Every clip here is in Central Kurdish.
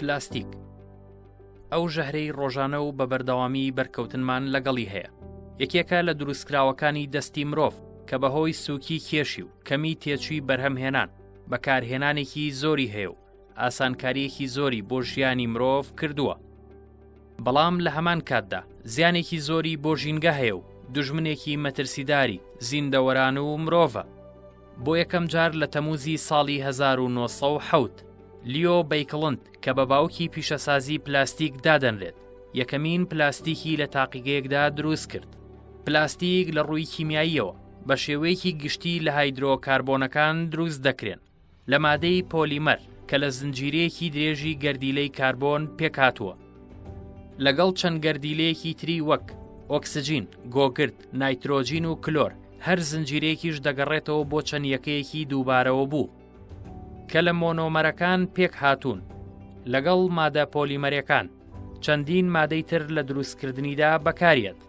پلاستیک ئەو ژەهرەی ڕۆژانە و بە بەردەوامی بەرکەوتنمان لەگەڵی هەیە یەکێکە لە دروستکراوەکانی دەستی مرۆڤ کە بەهۆی سووکی کێشی و کەمی تێچووی بەرهەمهێنان بەکارهێنانێکی زۆری هەیە و ئاسانکارییەکی زۆری بۆ ژیانی مرۆڤ کردووە. بەڵام لە هەمان کاتدا زیانێکی زۆری بۆ ژینگە هەیە و دوژمنێکی مەترسیداری زیندەوەران و مرۆڤە. بۆ یەکەم جار لە تەموزی ساڵی 1970 لیۆ بەیکڵند کە بە باوکی پیشەسازی پلاستیک دادەنرێت یەکەمین پلاستیکی لە تاقیگەیەکدا دروست کرد. پلاستیک لە ڕووی کیمیاییەوە بە شێوەیەکی گشتی لە هایدرۆکاربۆنەکان دروست دەکرێن. لە مادەی پۆلیمەر کە لە زنجیرەیەکی درێژی گەردیلەی کاربۆن پێکهاتووە لەگەڵ چەند گەردیلەیەکی تری وەک ئۆکسجین، گۆگرد، نایترۆجین و کلۆر، هەر زنجیرەیەکیش دەگەڕێتەوە بۆ چەند یەکەیەکی دووبارەوە بوو کە لە مۆنۆمەرەکان پێکهاتوون لەگەڵ مادە پۆلیمەرەکان چەندین مادەی تر لە دروستکردنیدا بەکاریەت.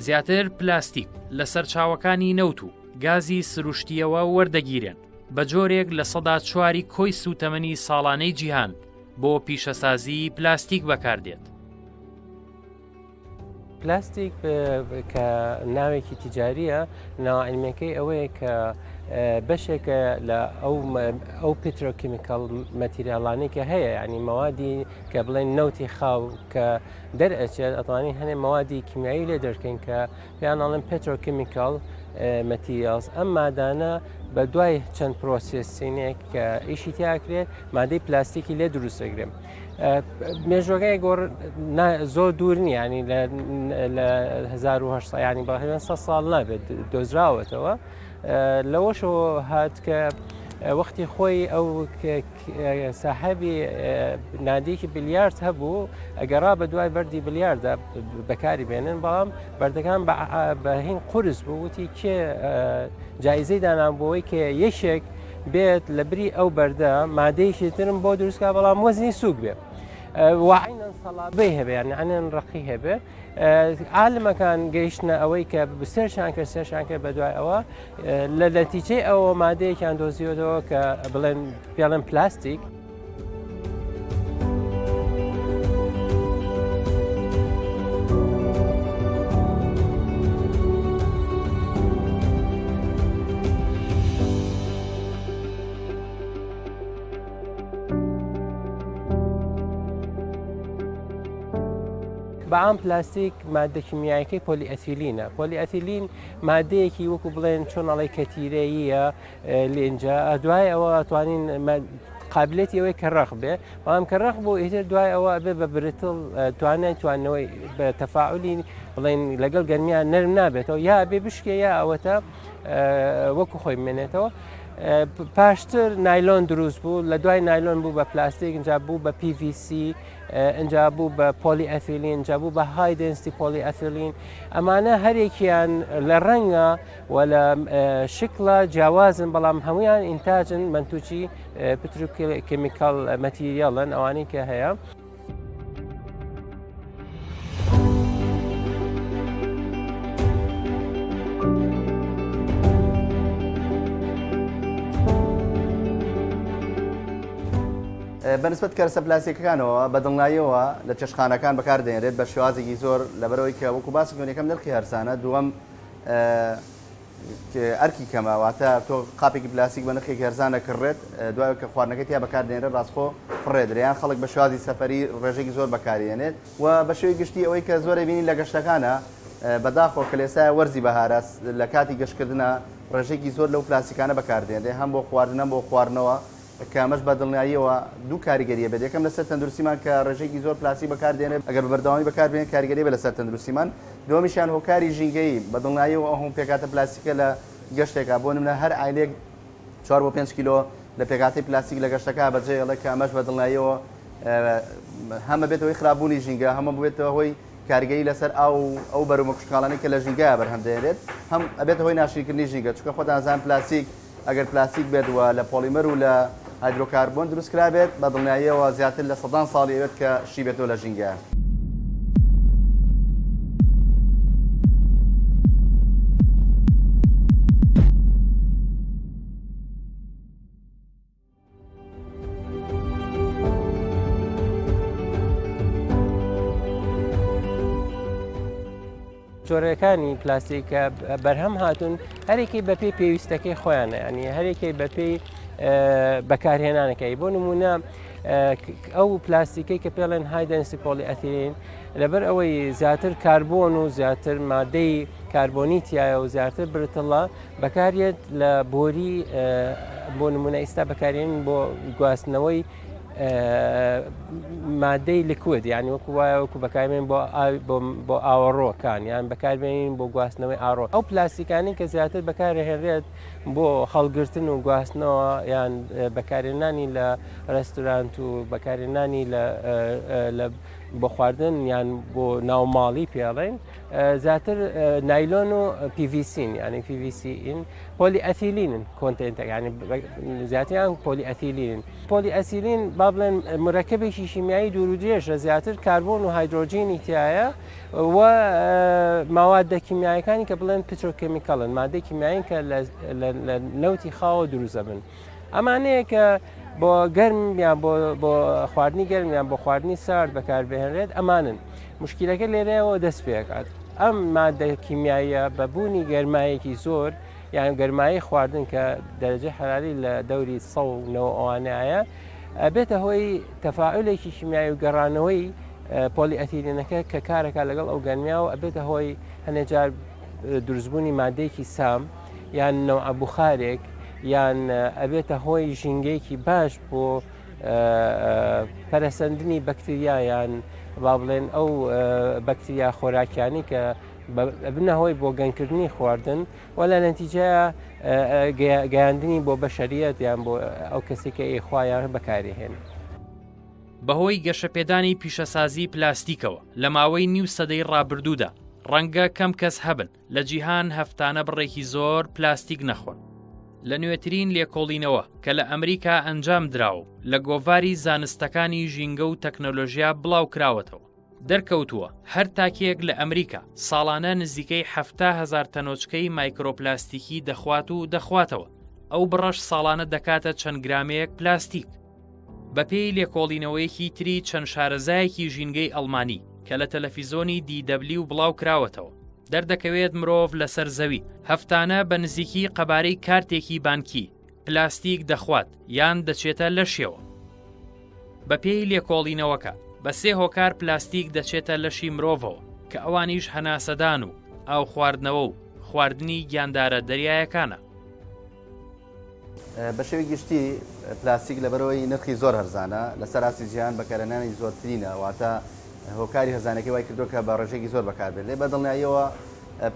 زیاتر پلاستیک لە سەرچاوەکانی نەوت و گازی سروشتییەوە وەردەگیرێن، بە جۆرێک 4% کۆی سووتەمەنی ساڵانەی جیهان بۆ پیشەسازیی پلاستیک بەکاردێت. پلاستیک کە ناوێکی تیجاریە ناوە عیلمیەکەی ئەوەیە کە بەشێکە لە ئەو ئەو petrochemical material انەی کە هەیە ینی مەوادی کە بڵێن نەوتی خاو کە دەرئەچێت ئەتوانین هەنێ مەوادی کیمیایی لێ دەرکەین کە پێیان ئەڵێن petrochemical materials ئەم مادانە بە دوای چەند processing ێک کە ئیشی تیاکرێت مادەی پلاستیکی لێ دروست دەگرێت مێژوەکەی گۆڕ زۆر دوور نییە ینی لە 1970 ینی بە 100 ساڵ نابێت دۆزراوەتەوە لەوەشەوە هات کە وەختی خۆی ئەو ساحەبی نادیەکی بلیارد هەبوو ئەگەڕا بە دوای بەردی بلیاردا بەکاری بێنن بەڵام بەردەکان بە هین قورس بوو وتی کێ جایزەی دانان بۆی کە یەکێک بێت لە بری ئەو بەردە مادەیەکی ترم بۆ دروستکە بەڵام وەزنی سوک بێ وعینەن سەڵابەی هەبێ یان عەنەن ڕقی هەبێ عالمەکان گەیشتنە ئەوەی کە سێرچیان کرد سێرچیان کرد بە دوای ئەوە لە نەتیجەی ئەوە مادەیەکیان دۆزیەوە کە بڵێن پێڵێن پلاستیک. بەعام پلاستیک مادە کیمیایەکەی پۆلی ئەتیلینە پۆلی ئەتیلین مادەیەکی وەکو بڵێن چۆن ئەڵێ کەتیرەییە لینجە دوای ئەوە توانین قابلێتی ئەوەی کە ڕەق بێ بەڵام کە ڕەق بوو ئیتر دوای ئەوە ئەبێ بە brittle توانای توانەوەی بە تەفاعلی بڵێن لەگەڵ گەرمیان نەرم نابێتەوە یا بێ بشکێ یا ئەوەتە وەکو خۆی بمێنێتەوە پاشتر نایلۆن دروست بوو لە دوای نایلۆن بوو بە پلاستیک اینجا بوو بە PVC ئینجا بوو بە پۆلی ئەثیلین ئینجا بوو بە high density polyethylene ئەمانە هەرێکیان لە ڕەنگە و لە شکڵە جیاوازن بەڵام هەمویان ئینتاجن مەنتوجی petrochemical material ن ئەوانەی کە هەیە. بەنسبەت کەرەسە پلاستیکەکانەوە بە دڵناییەوە لە چێشتخانەکان بەکاردێنرێت بە شێوازێکی زۆر لەبەرئەوەی کە وەکو باسی کردم یەکەم نرخی هەرزانە دووەم ئەرکی کەمە واتە تۆ قاپێکی پلاستیک بە نرخێکی هەرزان دەکڕێت دوای کە خواردنەکەی تیا بەکاردێنرێت ڕاستخۆ فڕێدرێ یان خەڵک بە شێوازی سەفەری ڕێژەیەکی زۆر بەکاریێنێت و بە شێوەی گشتی ئەوەی کە زۆر ئەیبینین لە گەشتەکانە بەداخەوە کە لێسایە وەرزی بەهارە لە کاتی گەشتکردنا ڕێژەیەکی زۆر لەو پلاستیکانە بەکاردێنرێ هەم بۆ خواردن هەم بۆ خواردنەوە کە ئەمەش بە دڵنیاییەوە دوو کاریگەری ئەبێت، یەکەم لەسەر تەندروستیمان کە ڕێژەیەکی زۆر پلاستیک بەکاردێنێت ئەگەر بە بەردەوامی بەکاربێنێت کاریگەری ئەبێت لەسەر تەندروستیمان، دووەمیشیان هۆکاری ژینگەیی، بە دڵنیاییەوە ئەو هەموو پێکهاتە پلاستیکە لە گەشتێکا بۆ نمونە هەر عایلەیەک چوار بۆ پێنج کیلۆ لە پێکهاتەی پلاستیک لە گەشتەکە بەجێهێڵێت کە ئەمەش بە دڵنیاییەوە هەم ئەبێتە هۆی خراپبوونی ژینگە هەم ئەبێتە هۆی کاریگەری لەسەر ئاو و ئەو بەروبوومە کشتوکاڵانەی کە لە ژینگەیا بەرهەم دەهێنرێت هەم ئەبێتە هۆی ناشرینکردنی ژینگە چونکە خۆتان ئەزانن پلاستیک ئەگەر پلاستیک بێت و لە پۆڵیمەر و لە هایدرۆکاربۆن دروست کرابێت، بە دڵنیاییەوە زیاتر لە سەدان ساڵی ئەوێت کە شی بێتەوە لە ژینگە. جۆرەکانی پلاستیک کە بەرهەم هاتوون هەرێکی بەپێی پێویستەکەی خۆیانە ینی هەرێکی بەپێی بەکارهێنانەکەی بۆ نمونە ئەو پلاستیکەی کە پێڵێن high density polyethylene لەبەر ئەوەی زیاتر کاربۆن و زیاتر مادەی کاربۆنی تایە و زیاتر brittle ە بەکارێت لە بۆری بۆ نمونە ئیستا بەکارێن بۆ گواستنەوەی مادەی liquid یعنی وەکو وایە وەکو بەکاربێن بۆ بۆ ئاوەڕۆکان یان بەکاربێنین بۆ گواستنەوەی ئاڕۆ ئەو پلاستیکانی کە زیاتر بەکارهێنرێت بۆ هەڵگرتن و گواستنەوە یان بەکارهێنانی لە ڕێستورانت و بەکارهێنانی لە بۆ خواردن یان بۆ ناوماڵی پێڵێن زیاتر نایلۆن و PVC ین ینی PVC ین پۆلی ئەتیلینن content ە ینی زیاتریان پۆلی ئەتیلینن پۆلی ئەسیلین با بڵێن مرەکەبێکی شیمیایی دوور و درێژە زیاتر کاربۆن و هایدرۆجینی تایە و ماوادە کیمیایەکانی کە بڵێن petrochemical ن مادەی کیمیایین کە لە نەوتی خاوە دروست دەبن ئەمانەیە کە بۆ گەرم یان بۆ خواردنی گەرم یان بۆ خواردنی سارد بەکاربهێنرێت ئەمانن مشکلەکە لێرەوە دەست پێکات ئەم مادە کیمیاییە بە بوونی گەرمایەکی زۆر یان گەرمایی خواردن کە دەرەجەی حەراری لە دەوری 190 ئەوانەیە ئەبێتە هۆی تەفاعولێکی شیمیایی و گەڕانەوەی پۆلی ئەتیلینەکە کە کارەکە لەگەڵ ئەو گەرمیا و ئەبێتە هۆی هەنێجار دروستبوونی مادەیەکی سام یان نەوعە بوخارێک یان ئەبێتە هۆی ژینگەیەکی باش بۆ پەرەسەندنی بەکتریا یان با بڵێن ئەو بەکتریا خۆراکیانی کە ئەبنە هۆی بۆ گەنکردنی خواردن و لە نەتیجەیە گەیاندنی بۆ بەشەریەت یان بۆ ئەو کەسی کە ئەیخوا یان بەکاری هێن. بەهۆی گەشەپێدانی پیشەسازی پلاستیکەوە لە ماوەی نیو سەدەی ڕابردوودا، ڕەنگە کەم کەس هەبن لە جیهان هەفتانە بڕێکی زۆر پلاستیک نەخۆن. لە نوێترین لێکۆڵینەوە کە لە ئەمریکا ئەنجام دراوە و لە گۆڤاری زانستەکانی ژینگە و تەکنەلۆژیا بڵاوکراوەتەوە، دەرکەوتووە هەر تاکێک لە ئەمریکا ساڵانە نزیکەی 70 هەزار تەنۆچکەی مایکرۆپلاستیکی دەخوات و دەخواتەوە، ئەو بڕەش ساڵانە دەکاتە چەند گرامێک پلاستیک. بەپێی لێکۆڵینەوەیەکی تری چەند شارەزایەکی ژینگەی ئەڵمانی کە لە تەلەفیزۆنی DW بڵاوکراوەتەوە، دەردەکەوێت مرۆڤ لەسەر زەوی هەفتانە بە نزیکی قەبارەی کارتێکی بانکی، پلاستیک دەخوات یان دەچێتە لەشیەوە. بەپێی لێکۆڵینەوەکە، بە سێ هۆکار پلاستیک دەچێتە لەشی مرۆڤەوە کە ئەوانیش هەناسەدان و ئاو خواردنەوە و خواردنی گیاندارە دەریایەکانە. بە شێوەی گشتی پلاستیک لەبەرئەوەی نرخی زۆر هەرزانە لەسەر ئاستی جیهان بەکارهێنانی زۆرترینە واتە هۆکاری هەرزانەکەی وای کردووە کە بە ڕێژەیەکی زۆر بەکاربێت لێ بە دڵنیاییەوە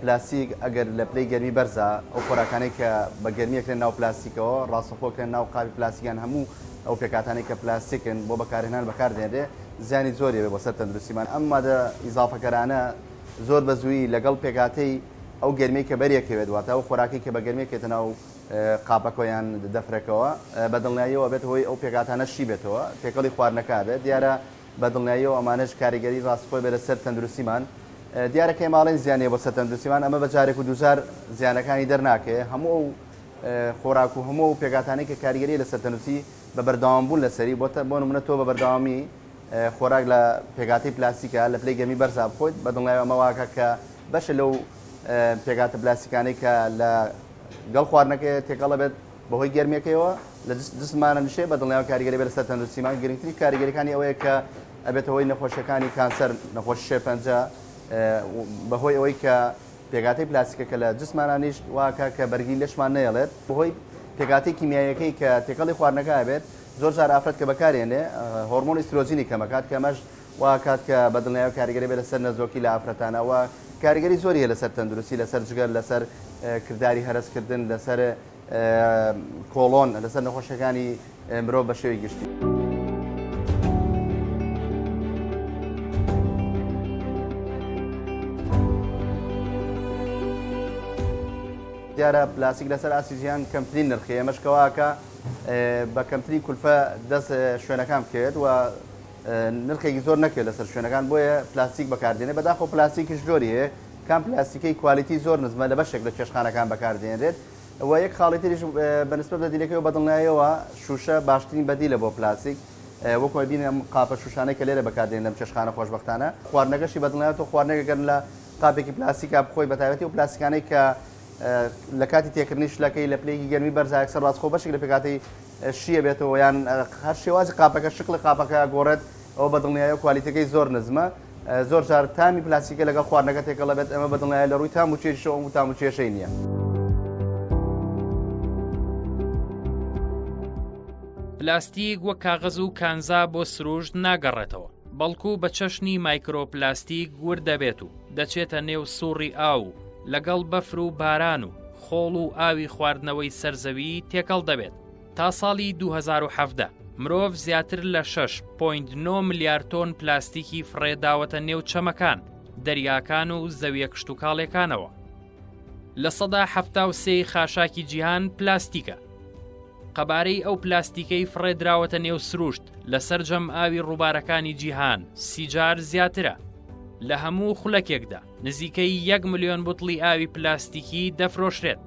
پلاستیک ئەگەر لە پلەی گەرمی بەرزا ئەو خۆراکانەی کە بە گەرمی ئەکرێن ناو پلاستیکەوە ڕاستەوخۆ ئەکرێن ناو قاپی پلاستیک یان هەموو ئەو پێکهاتانەی کە پلاستیکن بۆ بەکارهێنان بەکاردێنرێ زیانی زۆری هەبێ بۆ سەر تەندروستیمان ئەم مادە ئیزافەکەرانە زۆر بە زوویی لەگەڵ پێکهاتەی ئەو گەرمیەی کە بەریەکەوێت واتە ئەو خۆراکەی کە بە گەرمی ئەکرێتە ناو قاپەکەوە یان دەفرەکەوە بە دڵنیاییەوە ئەبێتە هۆی ئەو پێکهاتانە شی بێتەوە تێکەڵی خواردنەکە ئەبێت دیارە بە دڵنیاییەوە ئەمانەش کاریگەری ڕاستەوخۆی بێت لەسەر تەندروستیمان. دیارە کە ئێمە ئەڵێین زیان نییە بۆ سەر تەندروستیمان، ئەمە بە جارێک و دووجار زیانەکانی دەرناکەوێ. هەموو ئەو خۆراک و هەموو ئەو پێکهاتانەی کە کاریگەری لەسەر تەندروستی بە بەردەوام بوون لەسەری، بۆ بۆ نموونە تۆ بە بەردەوامی خۆراک لە پێکهاتەی پلاستیکە لە پلەی گەرمی بەرزا بخۆیت، بە دڵنیایەوە ئەمە وا ئەکات کە بەشێ لەو پێکهاتە پلاستیکانەی کە لە گەڵ خواردنەکەی تێکەڵ ئەبێت، بەهۆی گەرمیەکەیەوە لە جسممانە نشێ بە دڵنیایەوە کاریگەری بێت لەسەر تەندروستیمان، گرنگترین کاریگەریەکانی ئەوەیە کە ئەبێتە هۆی نەخۆشیەکانی کانسەر، نەخۆشی شێرپەنجە، بەهۆی ئەوەی کە پێکهاتەی پلاستیکەکە لە جسممانا نیشت واکا کە بەرگری لەشمان نەیەڵێت، بەهۆی پێکهاتەی کیمیاییەکەی کە تێکەڵی خواردنەکە ئەبێت، زۆر جار ئافرەت کە بەکارێنێ هۆرمۆنی ئیسترۆجینی کەمەکات کە ئەمەش واکات کە بە دڵنیایەوە کاریگەری بێت لەسەر نەزۆکی لە ئافرەتانە و کاریگەری زۆری هەیە لەسەر تەندروستی، لەسەر جگەر، لەسەر کرداری هەرەسکردن، لەسەر کۆڵۆن، لەسەر نەخۆشیەکانی مرۆڤ بە شێوەی گشتی. دیارە پلاستیک لەسەر ئاستی جیهان کەمترین نرخی ئەمەش کەواکە بە کەمترین کولفە دەست شوێنەکان بکەوێت و نرخێکی زۆر نەکەوێت لەسەر شوێنەکان بۆیە پلاستیک بەکاردێنێت بەداخەوە پلاستیکیش جۆری هەیە کام پلاستیکەی quality زۆر نزمە لە بەشێک لە چێشتخانەکان بەکاردێنرێت و یەک خاڵی تریش بەنسبەت بەدیلەکەی و بەدڵنیایەوە شوشە باشترین بەدیلە بۆ پلاستیک وەکو ئەبینین ئەم قاپە شوشانەی کە لێرە بەکاردێن لەم چێشتخانە خۆشبەختانە خواردنەکەشی بەدڵنیایەوە تۆ خواردنێک گەر لە. قاپێکی پلاستیکا بخۆی بە تایبەتی ئەو پلاستیکانەی کە لە کاتی تێکردنی شلەکەی لە پلەیەکی گەرمی بەرزا یەکسەر ڕاستخۆ بەشێک لە پێکهاتەی شیە بێتەوە یان هەر شێوازی قاپەکە شکڵی قاپەکە گۆڕێت ئەوە بە دڵنیایەوە کوالیتەکەی زۆر نزمە زۆر جار تامی پلاستیکە لەگەڵ خواردنەکە تێکەڵە بێت ئەمە بە دڵنیایی لە ڕووی تام و چێژیشەوە ئەم تام و چێژەی نییە. پلاستیک وەک کاغەز و کانزا بۆ سروشت ناگەڕێتەوە، بەڵکو بە چەشنی مایکرۆپلاستیک ورد دەبێت و دەچێتە نێو سوڕی ئاو و لەگەڵ بەفر و باران و خۆڵ و ئاوی خواردنەوەی سەر زەوی تێکەڵ دەبێت. تا ساڵی 2017 مرۆڤ زیاتر لە 6.9 ملیار تۆن پلاستیکی فڕێ داوەتە نێو چەمەکان، دەریاکان و زەویە کشتوکاڵیەکانەوە. 73% ی خاشاکی جیهان پلاستیکە. قەبارەی ئەو پلاستیکەی فڕێ دراوەتە نێو سروشت لە سەرجەم ئاوی ڕووبارەکانی جیهان سیجار زیاترە. لە هەموو خولەکێکدا نزیکەی یەک ملیۆن بوتڵی ئاوی پلاستیکی دەفرۆشرێت.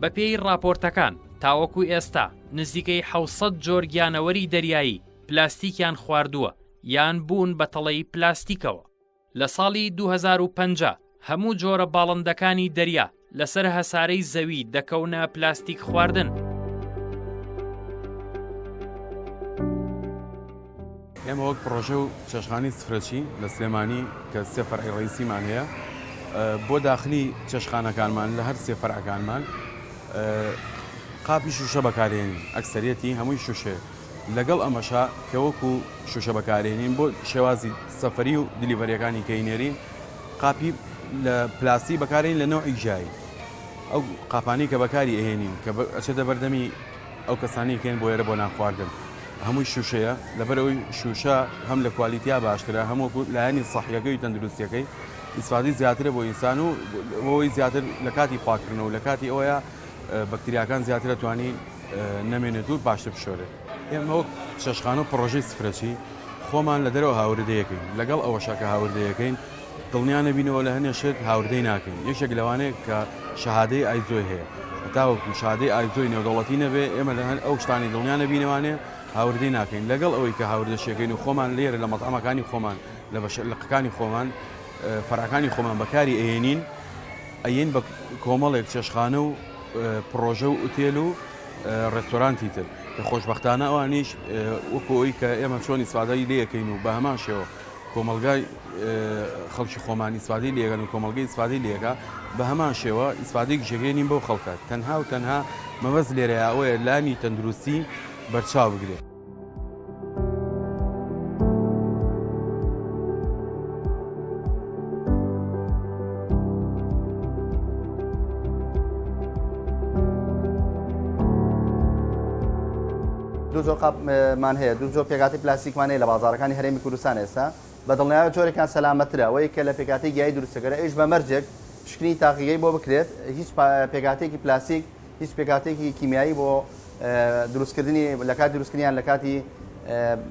بەپێی ڕاپۆرتەکان تاوەکو ئێستا نزیکەی 600 جۆر گیانەوەری دەریایی پلاستیکیان خواردووە یان بوون بە تەڵەی پلاستیکەوە. لە ساڵی 2050 هەموو جۆرە باڵندەکانی دەریا لەسەر هەسارەی زەوی دەکەونە پلاستیک خواردن. ئێمە وەک پڕۆژە و چێشتخانەی سفرەچی لە سلێمانی کە سێ فەرعی ڕئیسیمان هەیە بۆ داخلی چێشتخانەکانمان لە هەر سێ فەرعەکانمان قاپی شوشە بەکارێنین ئەکسەریەتی هەمووی شوشەیە لەگەڵ ئەمەشا کە وەکو شوشە بەکارێنین بۆ شێوازی سەفەری و delivery یەکانی کە ئینێرین قاپی لە پلاستیک بەکارێنین لە نەوعی جیایی ئەو قاپانەی کە بەکاری ئەهێنین کە ئەچێتە بەردەمی ئەو کەسانەی کەین بۆ ئێرە بۆ نان خواردن هەمووی شوشەیە لەبەرئەوەی شوشە هەم لە کوالیتیا باشترە هەم وەکو لایەنی سەحیەکەی و تەندروستیەکەی ئیسفادەی زیاترە بۆ ئینسان و بۆی زیاتر لە کاتی پاکردنەوە لە کاتی ئەوەیە بەکتریاکان زیاتر توانی نەمێنێت و باشتر بشۆرێت. ئێمە وەک چێشتخانە و پڕۆژەی سفرەچی خۆمان لە دەرەوە هاوردەیەکەین لەگەڵ ئەوەشا کە هاوردەیەکەین دڵنیا نەبینەوە لە هەنێ شت هاوردەی ناکەین یەکێک لەوانەیە کە شەهادەی ئایزۆی هەیە هەتاوەکو شادەی ئایزۆی نێودەوڵەتی نەبێ ئێمە لە هەن ئەو شتانی دڵنیا نەبینەوانێ هاوردەی ناکەین لەگەڵ ئەوەی کە هاوردەشەکەین و خۆمان لێرە لە مەتعەمەکانی خۆمان لە بەشە لقەکانی خۆمان فەرعەکانی خۆمان بەکاری ئەیەنین ئەیەین بە کۆمەڵێک چێشخانە و پڕۆژە و ئوتێل و ڕێستۆرانتی تر کە خۆشبەختانە ئەوانیش وەکو ئەوەی کە ئێمە چۆن ئیسفادەی لێ ئەکەین و بە هەمان شێوە کۆمەڵگای خەڵکی خۆمان ئیسفادەی لێگەن و کۆمەڵگەی ئیسفادەی لێگا بە هەمان شێوە ئیسفادەی گشەکەی بەو خەڵکە تەنها و تەنها مەبەست لێرەیە ئەوەیە لانی تەندروستی بەرچاو بگرێت. دوو جۆر قاپمان هەیە دوو جۆر پێکهاتەی پلاستیکمان هەیە لە بازاڕەکانی هەرێمی کوردستان ئێستا بە دڵنیایەوە جۆرێکیان سەلامەترە ئەوەی کە لە پێکهاتەی گیایی دروست دەکرێت ئەویش بە مەرجێک پشکنینی تاقیگەی بۆ بکرێت هیچ پێکهاتەیەکی پلاستیک هیچ پێکهاتەیەکی کیمیایی بۆ دروستکردنی لە کاتی دروستکردنیان لە کاتی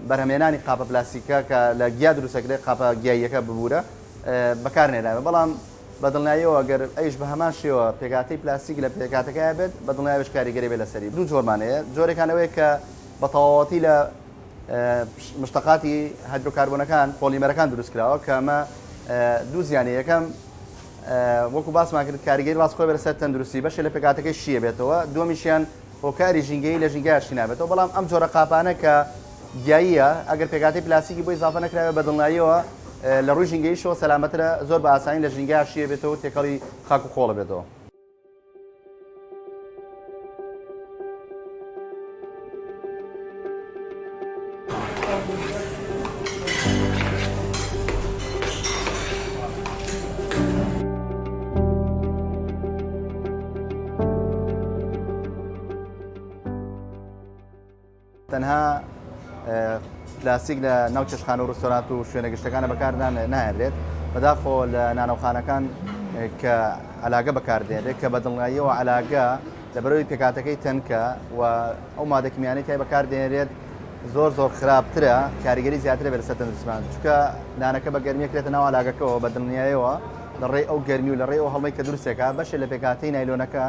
بەرهەمێنانی قاپە پلاستیکە کە لە گیا دروست دەکرێت قاپە گیاییەکە ببوورە بەکار نێراوە بەڵام بە دڵنیاییەوە گەر ئەویش بە هەمان شێوە پێکهاتەی پلاستیک لە پێکهاتەکەیا بێت بە دڵنیایەوەش کاریگەری بێت لەسەری. دوو جۆرمان هەیە، جۆرێکان ئەوەیە کە بە تەواوەتی لە مشتەقاتی هایدرۆکاربۆنەکان، پۆلیمەرەکان دروست کراوە کە ئەمە دوو زیانی یەکەم وەکو باسمان کرد کاریگەری ڕاستخۆی بێت لەسەر تەندروستی بەشێ لە پێکهاتەکەی شیە بێتەوە، دووەمیشیان هۆکاری ژینگەیی لە ژینگەیا شی نابێتەوە، بەڵام ئەم جۆرە قاپانە کە گیاییە ئەگەر پێکهاتەی پلاستیکی بۆ ئیزافە نەکرابێت بە دڵنیاییەوە لە ڕووی ژینگەییشەوە سەلامەترە، زۆر بە ئاسانی لە ژینگەیا شی ئەبێتەوە و تێکەڵی خاک و خۆڵ ئەبێتەوە. تەنها پلاستیک لە ناو چێشتخانە و ڕستۆرانت و شوێنە گشتەکانە بەکار ناهێنرێت بەداخەوە لە نانەوخانەکان کە عەلاگە بەکاردێنرێت کە بە دڵنیاییەوە عەلاگە لەبەرەوەی پێکاتەکەی تەنکە و ئەو مادە کیمیانەی تای بەکاردێنرێت زۆر زۆر خراپترە کاریگەری زیاترە بێت لەسەر تەندروستمان چونکە نانەکە بە گەرمیە کرێتە ناو عەلاگەکەوە بە دڵنیایەوە لە ڕێی ئەو گەرمی و لە ڕێی ئەو هەڵمەی کە دروستێکە بەشێ لە پێکهاتەی نایلۆنەکە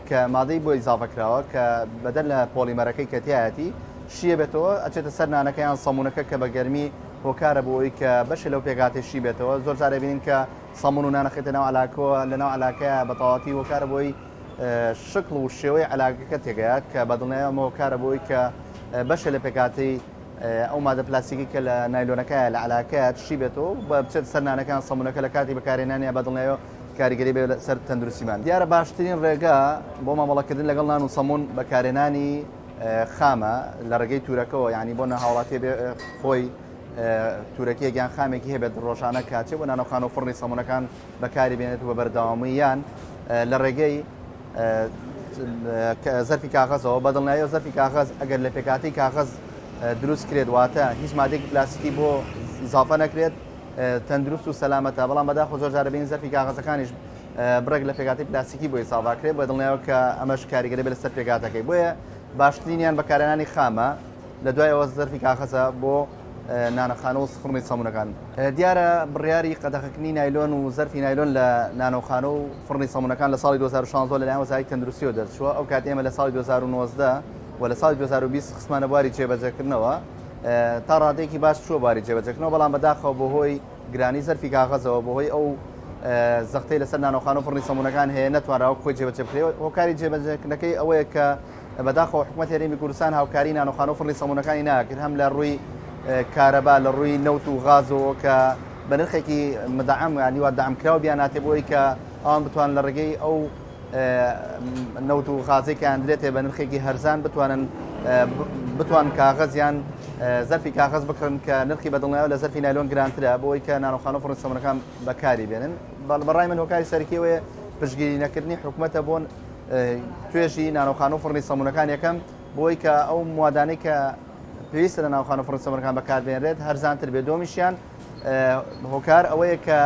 کە مادەی بۆ ئیزافە کراوە کە بەدەر لە پۆلیمەرەکەی کە تیایەتی شیە بێتەوە ئەچێتە سەر نانەکە یان سەمونەکە کە بە گەرمی هۆکارە بۆ ئەوەی کە بەشێ لەو پێکهاتەی شی بێتەوە زۆر جار ئەبینین کە سەمون و نان ئەخرێتە ناو عەلاکەوە لە ناو عەلاکەیە بە تەواوەتی هۆکارە بۆ ئەوەی شکڵ و شێوەی عەلاکەکە تێگەیات کە بە دڵنیایەوە ئەمە هۆکارە بۆ ئەوەی کە بەشێ لە پێکهاتەی ئەو مادە پلاستیکی کە لە نایلۆنەکەیە لە عەلاکەیە شی بێتەوە و بچێت سەر نانەکان سەمونەکە لە کاتی بەکارهێنانیا بە دڵنیایەوە کاریگەری بێت لەسەر تەندروستیمان. دیارە باشترین ڕێگا بۆ مامەڵەکردن لەگەڵ نان و سەمون بەکارهێنانی خامە لە ڕێگەی تورەکەوە یعنی بۆ هاوڵاتی بێ خۆی تورەکیەک یان خامێکی هەبێت ڕۆژانە کاتێ بۆ نانەوخانە و فڕنی سەمونەکان بەکاری بێنێت و بە بەردەوامی یان لە ڕێگەی زەرفی کاغەزەوە بە دڵنیاییەوە زەرفی کاغەز ئەگەر لە پێکهاتەی کاغەز دروست کرێت واتە هیچ مادەیەکی پلاستیکی بۆ ئیزافە نەکرێت تەندروست و سەلامەتە بەڵام بەداخەوە زۆر جارە بینین زەرفی کاغەزەکانیش بڕێک لە پێکهاتەی پلاستیکی بۆ ئیزافە کرێت بە دڵنیایەوە کە ئەمەش کاریگەری بێت لەسەر پێکهاتەکەی بۆیە باشترینیان بەکارهێنانی خامە لە دوای ئەوە زەرفی کاغەزە بۆ نانەخانە و فڕنی سەمونەکان. دیارە بڕیاری قەدەخەکردنی نایلۆن و زەرفی نایلۆن لە نانەوخانە و فڕنی سەمونەکان لە ساڵی 2016 لەلایەن وەزارەتی تەندروستیەوە دەرچووە، ئەو کات ئێمە لە ساڵی 2019 و لە ساڵی 2020 خستمانە بواری جێبەجێکردنەوە، تا ڕادەیەکی باش چووە بواری جێبەجێکردنەوە، بەڵام بەداخەوە بەهۆی گرانی زەرفی کاغەزەوە بەهۆی ئەو زەختەی لەسەر نانەوخانە و فڕنی سەمونەکان هەیە نەتوانراوە وەک خۆی جێبەجێ بکرێت، هۆکاری جێبەجێکردنەکەی ئەوەیە کە بەداخەوە حکومەتی هەرێمی کوردستان هاوکاری نانۆخانە و فڕنی سەمونەکانی ناکرد هەم لە ڕووی کارەبا لە ڕووی نەوت و غازەوە کە بە نرخێکی مدعم یانی وا دەعم کراو بیاناتێ بۆی کە ئەوان بتوان لە ڕێگەی ئەو نەوت و غازێک کە ئەندرێتێ بە نرخێکی هەرزان بتوانن بتوان کاغەزیان زەرفی کاغەز بکڕن کە نرخی بەدڵنیایەوە لە زەرفی نایلۆن گرانترە بۆی کە نانۆخانە و فڕنی سەمونەکان بەکاری بێنن بەڕای من هۆکاری سەرەکی ئەوەیە پشتگیری نەکردنی حکومەتە بۆ توێژی نانۆخانە و فڕنی سەمونەکان یەکەم بۆی کە ئەو موادانەی کە پێویستە لە ناوخانە و فڕنی سەمونەکان بەکاربێنرێت هەرزانتر بێت دووەمیشیان هۆکار ئەوەیە کە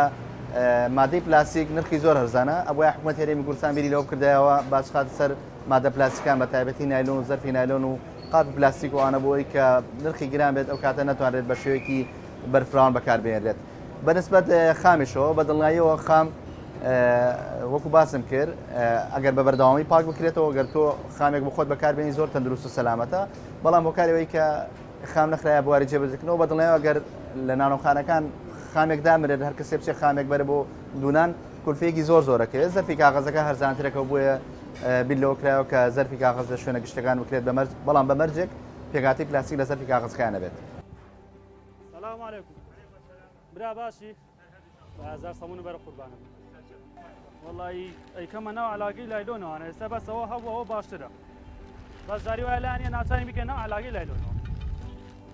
مادەی پلاستیک نرخی زۆر هەرزانە ئەبوایە حکومەت هەرێمی کوردستان بیری لەوە بکردایەوە باج خاتە سەر مادە پلاستیکان بە تایبەتی نایلۆن و زەرفی نایلۆن و قاپی پلاستیک و ئەوانە بۆی کە نرخی گران بێت ئەو کاتە نەتوانرێت بە شێوەیەکی بەرفراوان بەکاربهێنرێت. بەنسبەت خامیشەوە بە دڵنیاییەوە خام وەکو باسم کرد ئەگەر بە بەردەوامی پاک بکرێتەوە گەر تۆ خامێک بخۆت بەکاربێنی زۆر تەندروست و سەلامەتە بەڵام هۆکاری ئەوەی کە خام نەخرایە بواری جێبەجێکردنەوە بە دڵنیایەوە گەر لە نانۆخانەکان خامێک دامرێت هەر کەسێ بچێت خامێک بەرە بۆ دوونان کولفەیەکی زۆر زۆرەکەوێت زەرفی کاغەزەکە هەرزانترەکە بۆیە بیر لەوە کرایەوە کە زەرفی کاغەز لە شوێنە گشتەکان بکرێت بە مەرج بەڵام بە مەرجێک پێکهاتەی پلاستیک لە زەرفی کاغەزەکەیان نەبێت. سلام علیکم برا باشی هزار سەمون بەرە قوربانم وەڵی ئەیکەمە ناو علاگەی لایلۆنەوانە ئێستا بەس ئەوە هەبوو ئەوە باشترە بەس جاری وایە لایەنە ناچاری بکەن ناو علاگەی لایلۆنەوە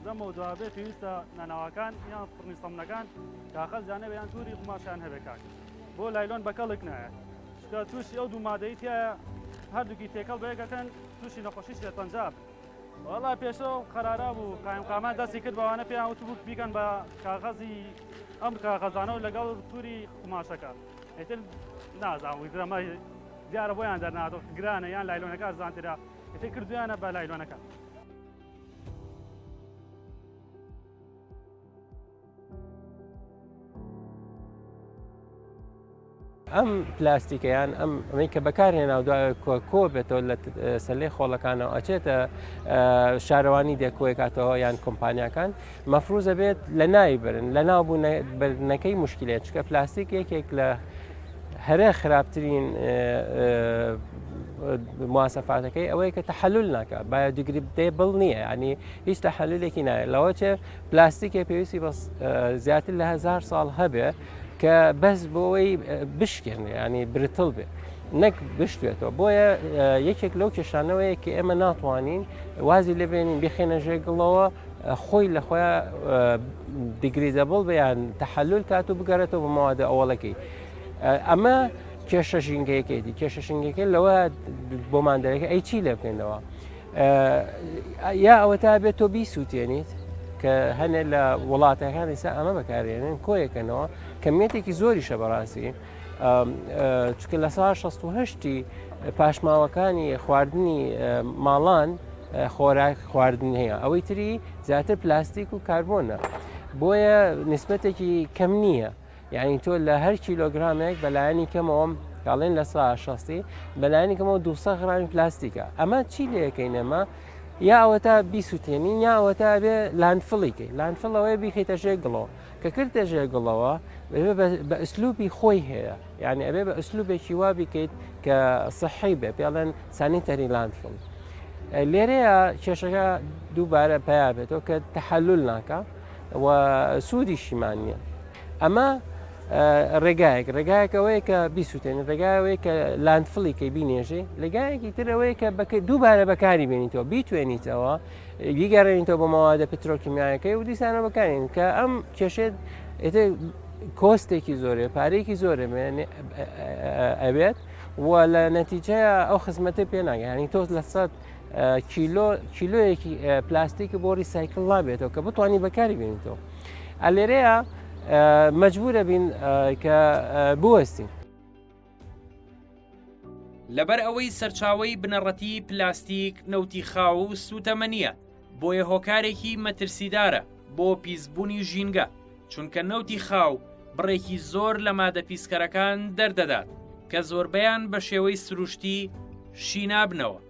لەمەوە دوابێ پێویستە نانەواکان یان فڕنی سەمونەکان کاخەز یان نەبێ یان توری قوماشیان هەبێ کاک بۆ لایلۆن بەکەڵک نایەت چونکە تووشی ئەو دوو مادەی تایە هەردووکی تێکەڵ بەیەکەکەن تووشی نەخۆشی شێرپەنجە وەڵا پێشەوە ئەو قەرارە بوو قایمقامان دەستی کرد بەوانە پێیان وتبوو بیکەن بە کاغەزی ئەم کاغەزانە و لەگەڵ توری قوماشەکە ئیتر نازانم ئیتر ئەمە دیارە بۆیان دەرناتۆ گرانە یان لایلۆنەکە ئەرزانترە ئیتر کردویانە بە لایلۆنەکە. ئەم پلاستیکە یان ئەم ئەمەی کە بەکارهێنا و دوای کۆ بێتەوە لە سەلەی خۆڵەکانەوە ئەچێتە شارەوانی دێ کۆیکاتەوە یان کۆمپانیاکان مەفروزە بێت لە ناوی برن لە ناو بردنەکەی مشکلەیە چکە پلاستیک یەکێک لە هەرە خراپترین مواسەفاتەکەی ئەوەیە کە تەحلل ناکە biodegradable نییە ینی هیچ تەحللێکی نایە لەوە چێ پلاستیکێ پێویستی بە زیاتر لە هزار ساڵ هەبێ کە بەس بۆەوەی بشکێنێ ینی brittle بێ نەک بشتێتەوە بۆیە یەکێک لەو کێشانەوەیە کە ئێمە ناتوانین وازی لێبێنین بخێنە ژێگڵەوە خۆی لە خۆیان degradable بیان تەحلل کات و بگەڕێتەوە بە مەوادە ئەوەڵەکەی ئەمە کێشە ژینگەیەکەیتی کێشە ژینگەکە لەوە بۆمان دەرەکە ئەی چی لێ بکەینەوە یا ئەوەتا بێت تۆ بیسووتێنیت کە هەنێ لە وڵاتەکان ئێستا ئەمە بەکارێنن کۆیەکەنەوە کەمیەتێکی زۆریشە بەڕاستی چکە لە سا 16 پاشماوەکانی خواردنی ماڵان خۆراک خواردن هەیە ئەوەی تری زیاتر پلاستیک و کاربۆنە بۆیە نسبەتێکی کەم نییە یعنی تۆ لە هەر کیلۆگرامێک بەلایەنی کەمەوە کاڵێن لە سا شەستی بەلایەنی کەمەوە 200 غرامی پلاستیکە ئەمە چی لەکەین ئەمە؟ یا ئەوەتا بیسووتێنین یا ئەوەتا ئەبێ landfill ی کەی. landfill ئەوەیە بیخەیتە ژێر گڵەوە. کە کردتە ژێر گڵەوە ئەبێ بە ئسلوبی خۆی هەیە. یعنی ئەبێ بە ئسلوبێکی وا بیکەیت کە سەحی بێ پێڵێن sanitary landfill. لێرەیە کێشەکە دووبارە پیا بێتەوە کە تەحەلول ناکا و سوودیشیمان نییە. ئەمە ڕێگایەک ڕێگایەک ئەوەیە کە بیسووتێنی ڕێگای ئەوەیە کە landfill ی کەی بینێژی لەگایەکی تر ئەوەیە کە دووبارە بەکاری بێنیتەوە بیتوێنیتەوە بیگەڕێنیتەوە بۆ مەوادە پترۆکیمیایەکەی و دیسانەوە بەکارین کە ئەم کێشێت ئێتر cost ێکی زۆرێ پارێکی زۆرێ ئەبێت و لە نەتیجەیە ئەو خزمەتە پێ ناگەیانی تۆ لە سەد کیلۆ کیلۆیەکی پلاستیکی بۆ recycle نابێتەوە کە بتوانانی بەکاری بێنیتەوە ئەلێرەیە مەجبورە بین کە بوەستین. لەبەر ئەوەی سەرچاوەی بنەڕەتی پلاستیک نەوتی خاو و سووتەمەنییە، بۆیە هۆکارێکی مەترسیدارە بۆ پیسبوونی ژینگە، چونکە نەوتی خاو بڕێکی زۆر لە مادە پیسکەرەکان دەردەدات کە زۆربەیان بە شێوەی سروشتی شینابنەوە.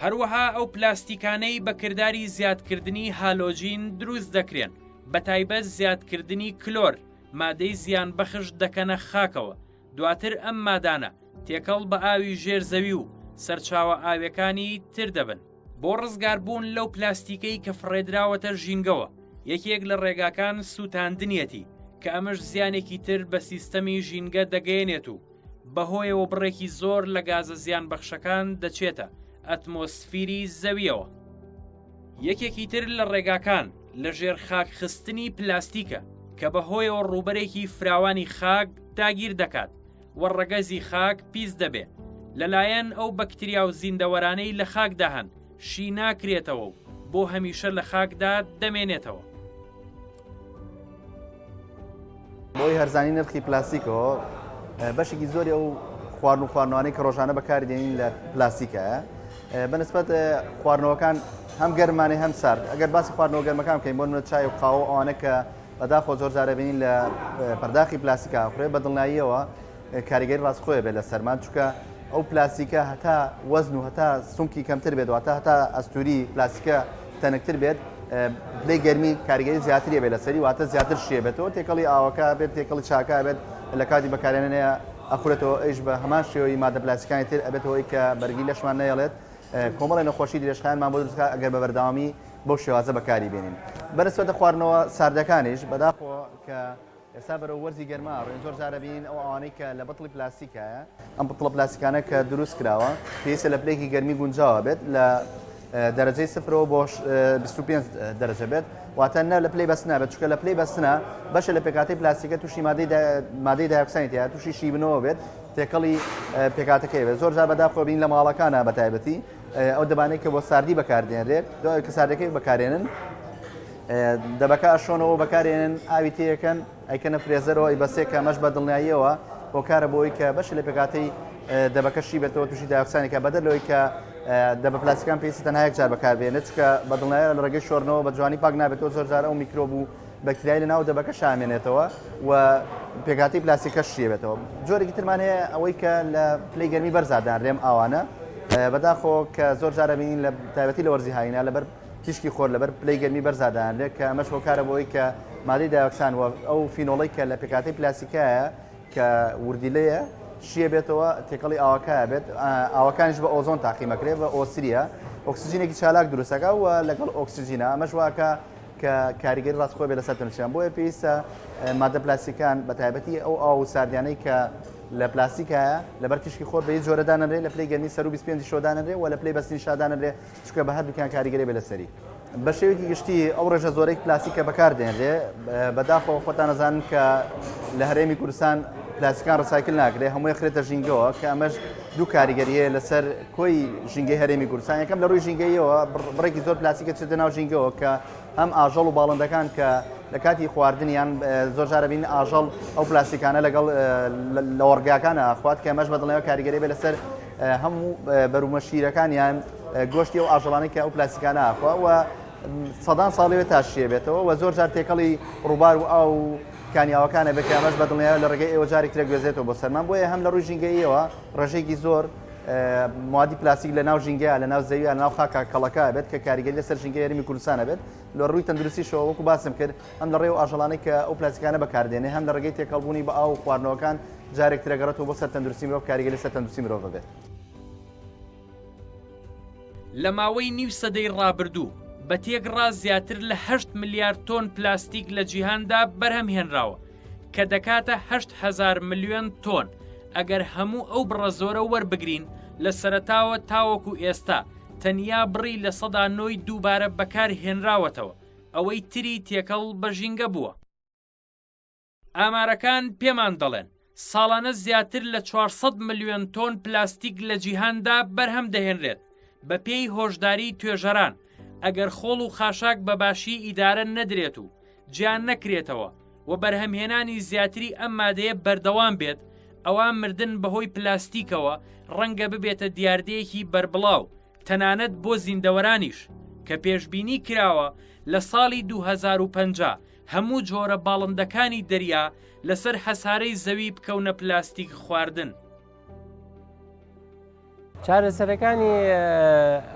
هەروەها ئەو پلاستیکانەی بە کرداری زیادکردنی هالۆجین دروست دەکرێن، بەتایبەت زیادکردنی کلۆر، مادەی زیانبەخش دەکەنە خاکەوە، دواتر ئەم مادانە تێکەڵ بە ئاوی ژێر زەوی و سەرچاوە ئاویەکانی تر دەبن. بۆ ڕزگاربوون لەو پلاستیکەی کە فڕێدراوەتە ژینگەوە، یەکێک لە ڕێگاکان سووتاندنیەتی، کە ئەمەش زیانێکی تر بە سیستەمی ژینگە دەگەیەنێت و بەهۆیەوە بڕێکی زۆر لە گازە زیانبەخشەکان دەچێتە ئەتمۆسفیری زەویەوە. یەکێکی تر لە ڕێگاکان لە ژێر خاک خستنی پلاستیکە کە بەهۆیەوە ڕووبەرێکی فراوانی خاک داگیر دەکات و ڕەگەزی خاک پیس دەبێ لەلایەن ئەو بەکتریا و زیندەوەرانەی لە خاکدا هەن شی ناکرێتەوە و بۆ هەمیشە لە خاکدا دەمێنێتەوە. بەهۆی هەرزانی نرخی پلاستیکەوە بەشێکی زۆری ئەو خواردن و خواردنەوانەی کە ڕۆژانە بەکاری دێنین لە پلاستیکایە بەنسبەت خواردنەوەکان هەم گەرمانەی هەم سارد ئەگەر باسی خواردنەوە گەرمەکان بکەین بۆ نمونە چای و قاوە ئەوانە کە بەداخەوە زۆر جارە بینین لە پەرداخی پلاستیکا ئەخورێ بە دڵنیاییەوە کاریگەری ڕاستخۆیە بێت لە سەرمان چونکە ئەو پلاستیکە هەتا وەزن و هەتا سمکی کەمتر بێت واتە هەتا ئەستوری پلاستیکە تەنکتر بێت پلەی گەرمی کاریگەری زیاتری بێت لەسەری واتە زیاتر شێ بێتەوە تێکەڵی ئاوەکە بێت تێکەڵی چاکە بێت لە کاتی بەکارێنەیە ئەخورێتەوە ئەیش بە هەمان شێوەی مادە پلاستیکانی تر ئەبێتەوە کە بەرگی لەشمان نەیەڵێت کۆمەڵی نەخۆشی درێژخایەنمان بۆ دروستکە ئەگەر بە بەردەوامی بەو شێوازە بەکاری بێنین بەرسوەتە خواردنەوە ساردەکانیش بەداخەوە کە ئێستا بەرەو وەرزی گەرما ئەڕۆین زۆر جار ئەبینین ئەو ئاوانەی کە لە بتڵی پلاستیکایە، ئەم بتڵە پلاستیکانە کە دروست کراوە پێویستە لە پلەیەکی گەرمی گونجاوە بێت لە دەرەجەی سفرەوە بۆ 25 دەرەجە بێت واتە نە لە پلەی بەستنا بێت چونکە لە پلەی بەستنا بەشە لە پێکهاتەی پلاستیکە تووشی مادەی مادەی دایۆکسانی تیا تووشی شیبنەوە بێت تێکەڵی پێکهاتەکەی بێت زۆر جار بەداخەوە بین لە ماڵەکانە بە تایبەتی ئەو دەبانەی کە بۆ ساردی بەکاردێنرێت دوای کە ساردەکەی بەکارێنن دەبەکە ئەشۆنەوە بەکارێنن ئاوی تێیەکەن ئەیکەنە freezer ەوە ئەیبەسێ کە ئەمەش بە دڵنیاییەوە هۆکارە بۆ ئەوەی کە بەشی لە پێکهاتەی دەبەکە شی بێتەوە تووشی دایۆکسانێکە بەدەر لەوەی کە دەبە پلاستیکان پێویستە تەنها یەک جار بەکاربێنێت چونکە بە دڵنیاییەوە لە ڕێگەی شۆردنەوە بە جوانی پاک نابێتەوە زۆر جار ئەو میکرۆب و بەکتریای لە ناو دەبەکە شامێنێتەوە و پێکهاتەی پلاستیکەش شیەبێتەوە جۆرێکی ترمان هەیە ئەوەی کە لە پلەی گەرمی بەرزا دانرێم ئاوانە بەداخۆ کە زۆر جارە بینین لە تایبەتی لە وەرزی هاوینا لەبەر تیشکی خۆر لەبەر پلەی گەرمی بەرزا دانرێت کە ئەمەش هۆکارە بۆ ئەوەی کە مادەی دایۆکسان و ئەو فینۆڵەی کە لە پێکهاتەی پلاستیکایە کە وردیلەیە شیە بێتەوە تێکەڵی ئاوەکە بێت ئاوەکانیش بە ئۆزۆن تاقیمەکرێت بە ئۆسریە ئۆکسجینێکی چالاک دروستەکە و لەگەڵ ئۆکسجینە ئەمەش واکە کە کاریگەری ڕاستخۆ بێت لەسەر تەندروستیان بۆیە پێویستە مادە پلاستیکان بە تایبەتی ئەو ئاو و ساردیانەی کە لە پلاستیکایە لەبەر تیشکی خۆر بە هیچ جۆرە دانەنرێت لە پلەی گەرمی سەروو 25 شەوە دانەنرێت و لە پلەی بەستنیشا دانەنرێت چونکە بە هەردووکیان کاریگەری بێ لەسەری. بە شێوەیەکی گشتی ئەو ڕێژە زۆرەی پلاستیک کە بەکاردێنرێ بەداخەوە خۆتان ئەزانن کە لە هەرێمی کوردستان پلاستیکان recycle ناکرێ هەمووی خرێتە ژینگەوە کە ئەمەش دوو کاریگەری هەیە لەسەر کۆی ژینگەی هەرێمی کوردستان یەکەم لە ڕووی ژینگەیەوە بڕێکی زۆر پلاستیکە چێتە ناو ژینگەوە کە هەم ئاژەڵ و باڵندەکان کە لە کاتی خواردنیان زۆر جارە بین ئاژەڵ ئەو پلاستیکانە لەگەڵ لەوەڕگاکانە خوات کە ئەمەش بەدڵنیایەوە کاریگەری بێ لەسەر هەموو بەرومە شیرەکان یان گۆشتی ئەو ئاژەڵانەی کە ئەو پلاستیکانە ئاخوا و سەدان ساڵی تا شێ بێتەوە و زۆر جار تێکەڵی ڕووبار و ئاو و کانیاوەکانە بێت کە ئەمەش بە دڵنیایەوە لە ڕێگەی ئێوە جارێک ترە گوێزێتەوە بۆ سەرمان بۆیە هەم لە ڕووی ژینگەییەوە ڕێژەیەکی زۆر. موادی پلاستیک لە ناو ژینگەیە لە ناو زەویە لە ناو خاکا کەڵەکە بێت کە کاریگەری لەسەر ژینگەی هەرێمی کوردستان هەبێت لە ڕووی تەندروستیشەوە وەکو باسم کرد هەم لە ڕێی ئەو ئاژەڵانەی کە ئەو پلاستیکانە بەکاردێنێ هەم لە ڕێگەی تێکەڵبوونی بە ئاو و خواردنەوەکان جارێک تر ئەگەڕێتەوە بۆ سەر تەندروستی مرۆڤ کاریگەری لەسەر تەندروستی مرۆڤ ئەبێت. لە ماوەی نیو سەدەی ڕابردوو بە تێکڕا زیاتر لە هەشت ملیار تۆن پلاستیک لە جیهاندا بەرهەم هێنراوە کە دەکاتە 8هزار ملیۆن تۆن ئەگەر هەموو ئەو بڕە زۆرە وەربگرین لە سەرەتاوە تاوەکو ئێستا تەنیا بڕی 9% دووبارە بەکار هێنراوەتەوە ئەوەی تری تێکەڵ بە ژینگە بووە. ئامارەکان پێمان دەڵێن، ساڵانە زیاتر لە 400 ملیۆن تۆن پلاستیک لە جیهاندا بەرهەم دەهێنرێت، بەپێی هۆشداری توێژەران، ئەگەر خۆڵ و خاشاک بە باشی ئیدارە نەدرێت و جیا نەکرێتەوە و بەرهەمهێنانی زیاتری ئەم مادەیە بەردەوام بێت، ئەوا مردن بەهۆی پلاستیکەوە ڕەنگە ببێتە دیاردەیەکی بەربڵاو تەنانەت بۆ زیندەوەرانیش، کە پێشبینی کراوە لە ساڵی 2050 هەموو جۆرە باڵندەکانی دەریا لەسەر هەسارەی زەوی بکەونە پلاستیک خواردن. چارەسەرەکانی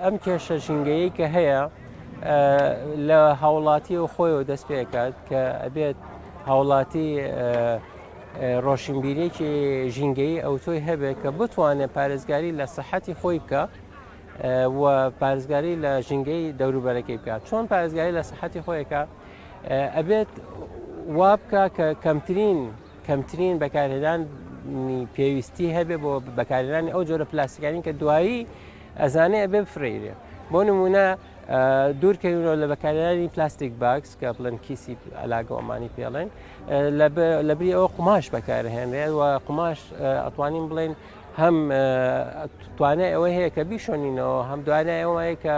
ئەم کێشە ژینگەیەی کە هەیە لە هاوڵاتی و خۆیەوە دەست پێکات کە ئەبێت هاوڵاتی ڕۆشنبیرێکی ژینگەیی ئەوتۆی هەبێت کە بتوانێت پارێزگاری لە سەحەتی خۆی بکە و پارێزگاری لە ژینگەی دەوروبەرەکەی بکات چۆن پارێزگاری لە سەحەتی خۆیەکە ئەبێت وا بکە کە کەمترین کەمترین بەکارهێنانی پێویستی هەبێ بۆ بەکارهێنانی ئەو جۆرە پلاستیکانی کە دوایی ئەزانێ ئەبێ بفرێرێ بۆ نمونە دوورکەوینەوە لە بەکارهێنانی plastic bags کە بڵێن کیسی عەلاگە ئەمانی پێڵێن لەبری ئەوە قوماش بەکارهێنرێت و قوماش ئەتوانین بڵێن هەم توانای ئەوەی هەیە کە بیشۆنینەوە هەم دوانای ئەوەیە کە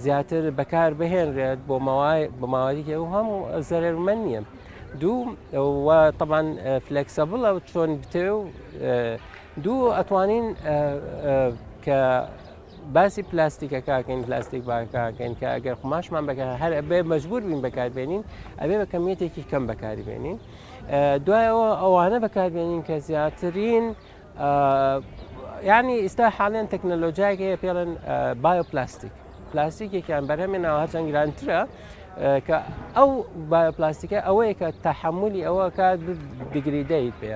زیاتر بەکار بهێنرێت بۆ ماوای بۆ ماوەیەکی ئەو هەم زەرەرمەند نییە دوو و طبعا flexible ە و چۆن بتێ و دوو ئەتوانین کە باسی پلاستیکەکەکەین پلاستیک باکەکەین کە ئەگەر قوماشمان بەکار هەر ئەبێ مەجبور بین بەکاربێنین ئەبێ بە کەمیەتێکی کەم بەکاری بێنین دوایەوە ئەوانە بەکاربێنین کە زیاترین یعنی ئیستا حاڵیان تەکنەلۆژیایەک هەیە پێڵێن bioplastic پلاستیکێکیان بەرهەمێناوە هەرچەند گرانترە کە ئەو بایۆپلاستیکە ئەوەیە کە تەحملی ئەوە کات degrade پێ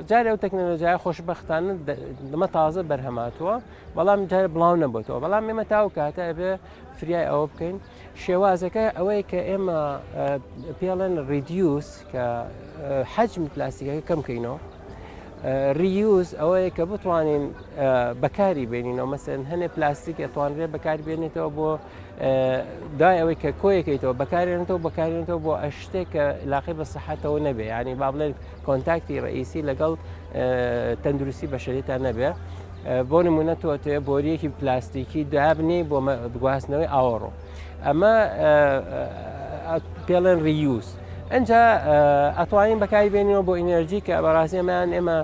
جارێ ئەو تەکنەلۆژیای خۆشببختانە دەمە تازە بەرهەماتوە بەڵام جارێ بڵاو نەبێتەوە بەڵام ئێمە تاو کاتە ئەبێ فریای ئەوە بکەین شێوازەکە ئەوەیە کە ئێمە پێڵێن reduce کە حەجمی پلاستیکەکە کەم کەینەوە reuse ئەوەیە کە بتوانین بەکاری بێنینەوە مەسەن هەنێ پلاستیک ئەتوانرێت بەکاری بێنێتەوە بۆ دای ئەوەی کە کۆیەکەیتەوە بەکارێنێتەوە بەکارێنێتەوە بۆ ئەشتێک کە لاقی بە سەحەتەوە نەبێ ینی با بڵێن contact ی ڕئیسی لەگەڵ تەندروستی بەشەریتا نەبێ بۆ نمونە تۆ تێ بۆریەکی پلاستیکی دابنی بۆ گواستنەوەی ئاوەڕۆ ئەمە پێڵێن reuse ئەجا ئەتوانین بەکاری بێنەوە بۆ ئینێرجی کە بەڕاستی ئەمان ئێمە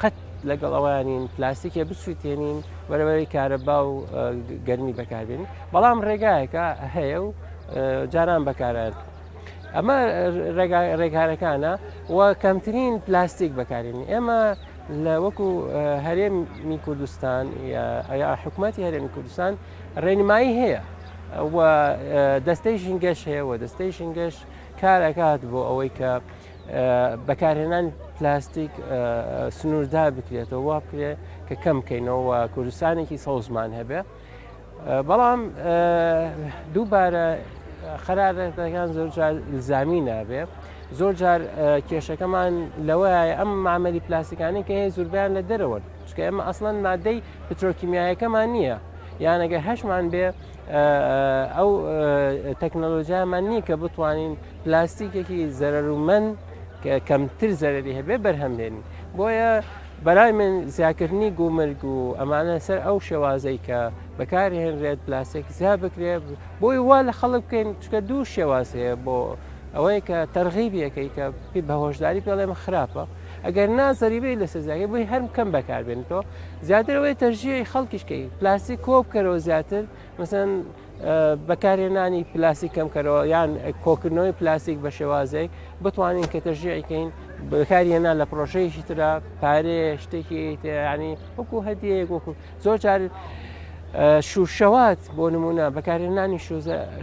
قەت لەگەڵ ئەوانین پلاستیکێ بسووتێنین بەرەبەری کارەبا و گەرمی بەکاربێنین بەڵام ڕێگایەکە هەیە و جاران بەکارات ئەمە ڕێگارەکانە و کەمترین پلاستیک بەکارین ئێمە لە وەکو هەرێمی کوردستان یا حکوومەتتی هەرێمی کوردستان ڕێنمایی هەیە و دەستەی ژینگەش هەیە و دەستەی ژینگەش کارەکات بۆ ئەوەی کە بەکارهێنان پلاستیک سنووردار بکرێتەوە وا بکرێت کە کەم بکەینەوە کوردستانێکی سەوزمان هەبێ بەڵام دووبارە قەرارەکان زۆر جار الزامی نابێ زۆر جار کێشەکەمان لەوەیە ئەم معمەلی پلاستیکانی کە هەیە زوربیان لە دەرەوەن چکە ئێمە ئەسڵەن مادەی پترۆکیمیایەکەمان نییە یان ئەگەر هەشمان بێ ئەو تەکنەلۆژیامان نییە کە بتوانین پلاستیکێکی زەرەرومەند کە کەمتر زەرەری هەبێ بەرهەم بێنین بۆیە بەرای من زیاکردنی گومرگ و ئەمانە سەر ئەو شێوازەی کە بەکارهێنرێت پلاستیک زیاد بکرێت بۆی وا لە خەڵک بکەین چکە دوو شێواز هەیە بۆ ئەوەیە کە تەرغیبیەکەی کە پێ بە هۆشداری پێڵێم خراپە ئەگەر نا زەریبەی لەسەر زیاکەی بۆی هەر کەم بەکاربێنیتەوە زیاتر ئەوەی تەرجیحی خەڵکیشکەی پلاستیک کۆ بکەرەوە زیاتر مەسەن بەکارهێنانی پلاستیک کەمکەرەوە یان کۆکردنەوەی پلاستیک بە شێوازێک بتوانین کە تەشجیعی کەین بەکاری هێنا لە پرۆژەیەکی ترا پارەیە شتێکی ینی وەکو هەدیەیەک وەکو زۆر جار شوشەوات بۆ نمونە بەکارهێنانی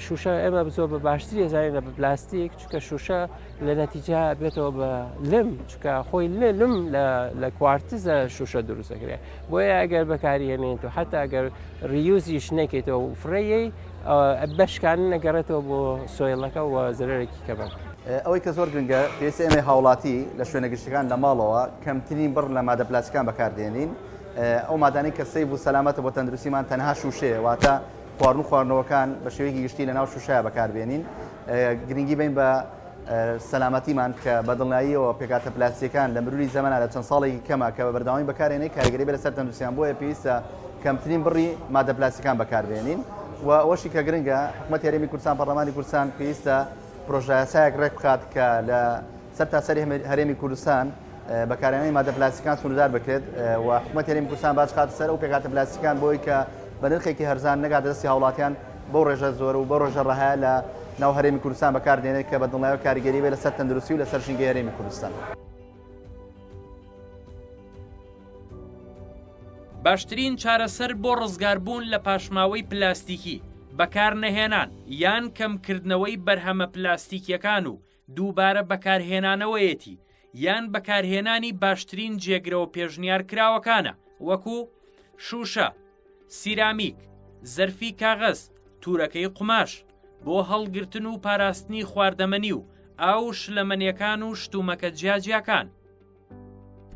شوشە ئێمە زۆر بە باشتری ئەزانین لە پلاستیک چونکە شوشە لە نەتیجە بێتەوە بە لم چونکە خۆی لە لم لە کوارتزە شوشە دروستەکرێت بۆیە ئەگەر بەکاری هێنێت و حتا ئەگەر reuse یش نەکەیتەوە و فڕێی بەشکان نەگەڕێتەوە بۆ soil ەکە و زەرەرێکی کەمە. ئەوەی کە زۆر گرنگە پێویستە ئێمەی هاوڵاتی لە شوێنە گشتیەکان لە ماڵەوە کەمترین بڕ لە مادە پلاستیکان بەکاردێنین ئەو مادانەی کە safe و سەلامەتە بۆ تەندروستیمان تەنها شوشەیە واتە خواردن و خواردنەوەکان بە شێوەیەکی گشتی لە ناو شوشەیە بەکاربێنین گرنگی بین بە سەلامەتیمان کە بە دڵنیاییەوە پێکهاتە پلاستیەکان لە مروری زەمەنا لە چەند ساڵێکی کەمە کە بە بەردەوامی بەکارێنەی کاریگەری بێ لەسەر تەندروستیان بۆیە پێویستە کەمترین بڕی مادە پلاستیکان بەکاربێنین و ئەوەشی کە گرنگە حکوومەت هەرێمی کوردستان پەرلەمانی کوردستان پێویستە پرۆژەیاسایەک ڕێک بخات کە لە سەرتاسەری هەرێمی کوردستان بەکارهێنانی مادە پلاستیکان سنووردار بکرێت و حکوومەت هەرێمی کوردستان باج خاتە سەر ئەو پێکهاتە پلاستیکان بۆی کە بە نرخێکی هەرزان نەگاتە دەستی هاوڵاتیان بەو ڕێژە زۆر و بەو ڕێژە ڕەهایە لە ناو هەرێمی کوردستان بەکاردێنێت کە بە دڵنیایەوە کاریگەری بێت لەسەر تەندروستی و لەسەر ژینگەی هەرێمی کوردستان. باشترین چارەسەر بۆ ڕزگاربوون لە پاشماوەی پلاستیکی، بەکارنەهێنان یان کەمکردنەوەی بەرهەمە پلاستیکیەکان و دووبارە بەکارهێنانەوەیەتی یان بەکارهێنانی باشترین جێگرەوە پێشنیارکراوەکانە وەکو، شووشە، سیرامیک، زەرفی کاغەز، تورەکەی قوماش، بۆ هەڵگرتن و پاراستنی خواردەمەنی و ئاو و شلەمەنیەکان و شتومەکە جیاجیاکان.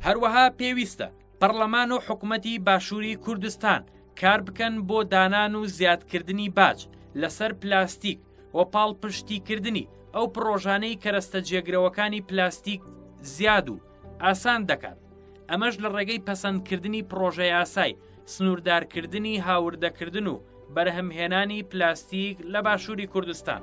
هەروەها پێویستە پەڕلەمان و حکومەتی باشووری کوردستان کاربکەن بۆ دانان و زیادکردنی باج لەسەر پلاستیک و پاڵپشتیکردنی ئەو پڕۆژانەی کەرەستە جێگرەوەکانی پلاستیک زیاد و ئاسان دەکات، ئەمەش لە ڕێگەی پەسەندکردنی پڕۆژەیاسای سنووردارکردنی هاوردەکردن و بەرهەمهێنانی پلاستیک لە باشووری کوردستان.